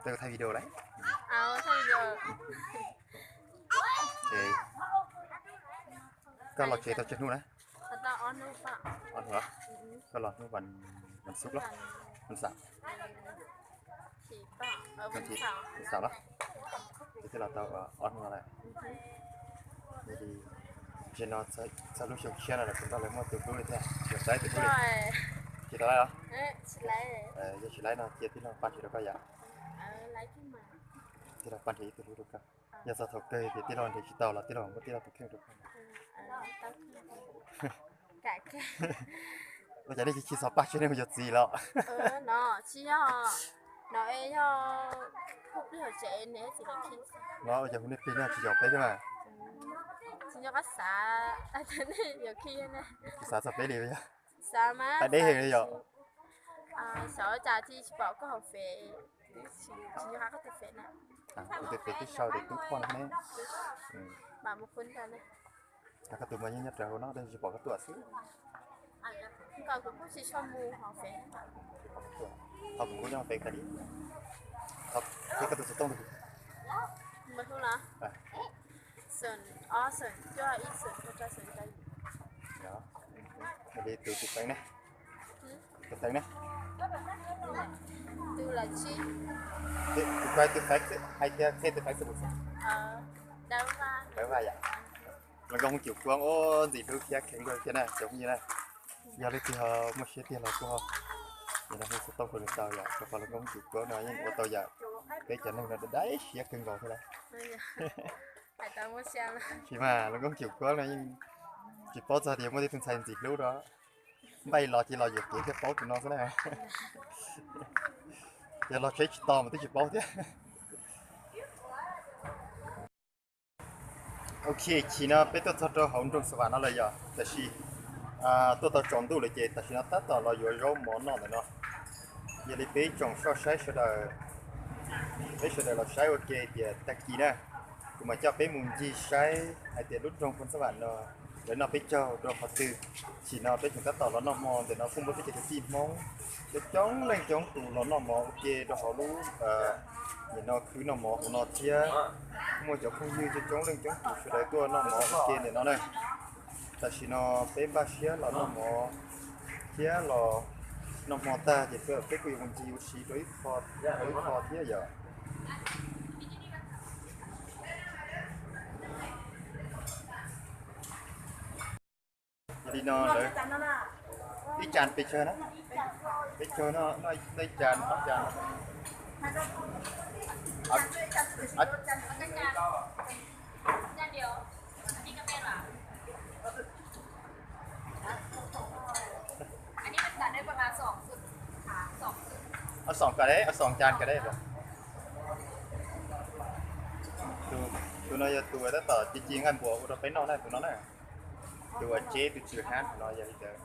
Tau thaij video lawm. Ces koj los tsev tau tsawg hnub na? Ob hnub. Koj los hnub vas xuab los? Vas xaum. Vas xaum los? Ces twb los tau ob hnub lawm. Yog li, tam sim no txog lub xyoo tshiab no lawm kuv nrog lawv muaj tus hlub li thiab, los saib tus hlub li. Tsis tau laib los? Yog tsis laib no cia tij laug pab tsev rau koj yom. Tij laug pab nrhiav ib tug hlub rau koj. Yog txog thaum kawg tias tij laug nrhiav tsis tau los tij laug muab tij laug tus kheej rau koj. Ua cas nej tsis txhob pab tsev nej mus yuav txiv los? No ua cas hu nej plig nej tsis yaum peb thiab mas? Tsis xav txog peb li yog. Tais deb heev li yom. Kuv tus fev twb sau tias tub thoj no ne. Koj tus mas yeej nyob rawv hauv no tab sis tsis pom koj tuaj xwb. Ho kuv kuj nyob fev tag li. Qhia koj tus xov tooj rau kuv. Li tus tus fev ne? Tus fev ne? Kuv koj tus fev xwb, hais tias qhia tus fev xwb. Dawb Vaj yom. Hluas nkauj Hmoob Cim Kuab, ntxim hlub thiab kheev kawg thiab na cov phooj ywg na. Yog leej twg ho muaj siab tiag los kuj ho, hu xov tooj rau nws tau yom, rau qhov hluas nkauj Hmoob Cim Kuab no yeej ua tau yam peb cov neeg no dai siab kawg nkaus thiab lawm. Tsis mas hluas nkauj Cim Kuab no yeej tsis paub txog tias muaj tej tug ntxhais ntxim hlub rau. Npaj los ces los yuam kev thiaj paub tus no xwb na. Yog los tsheb tsis tos mas twb tsis paub thiab. Ok, chim no peb tuaj txog rau hauv nroog Xas Vam no lawm yom, tab sis tuaj tau tsaus ntuj lawm ces tam sim no tab tom los yuav zaub mov noj ntawm no. Yog li peb tsoom soj saib sawv daws, peb sawv daws los saib ua ke tias tag kis na, kuv mam coj peb mus ncig saib hais tias lub nroog Phoos Xas Vam no lawv noj peb caug rau qhov twg. Chim no peb tseem tab tom los noj hmo ntawm no kuj muaj peb cov kwv tij Hmoob coob coob leej coob tus los noj mov ua ke rau hauv lub nim no khwv noj mov hauv no thiab. Muaj cov phooj ywg coob coob leej coob tus sawv daws tuaj noj mov ua ke ntawm no na. Tam sim no peb npaj siab los noj mov thiab los noj hmo tag ces peb kuj yuav mus ncig ua si rau ib qho thiab yom. Yog li no lawv ib cas pes tsawg na? Peb caug no, no ib cas ob cas? Ob xoom kas deb, ob xoom cas kas deb. Tus no yog tus tab tom ci ci nqaij npua ua rau peb noj na, tus no na. Tus uas tseb tus tswm hab no yog li ntawd.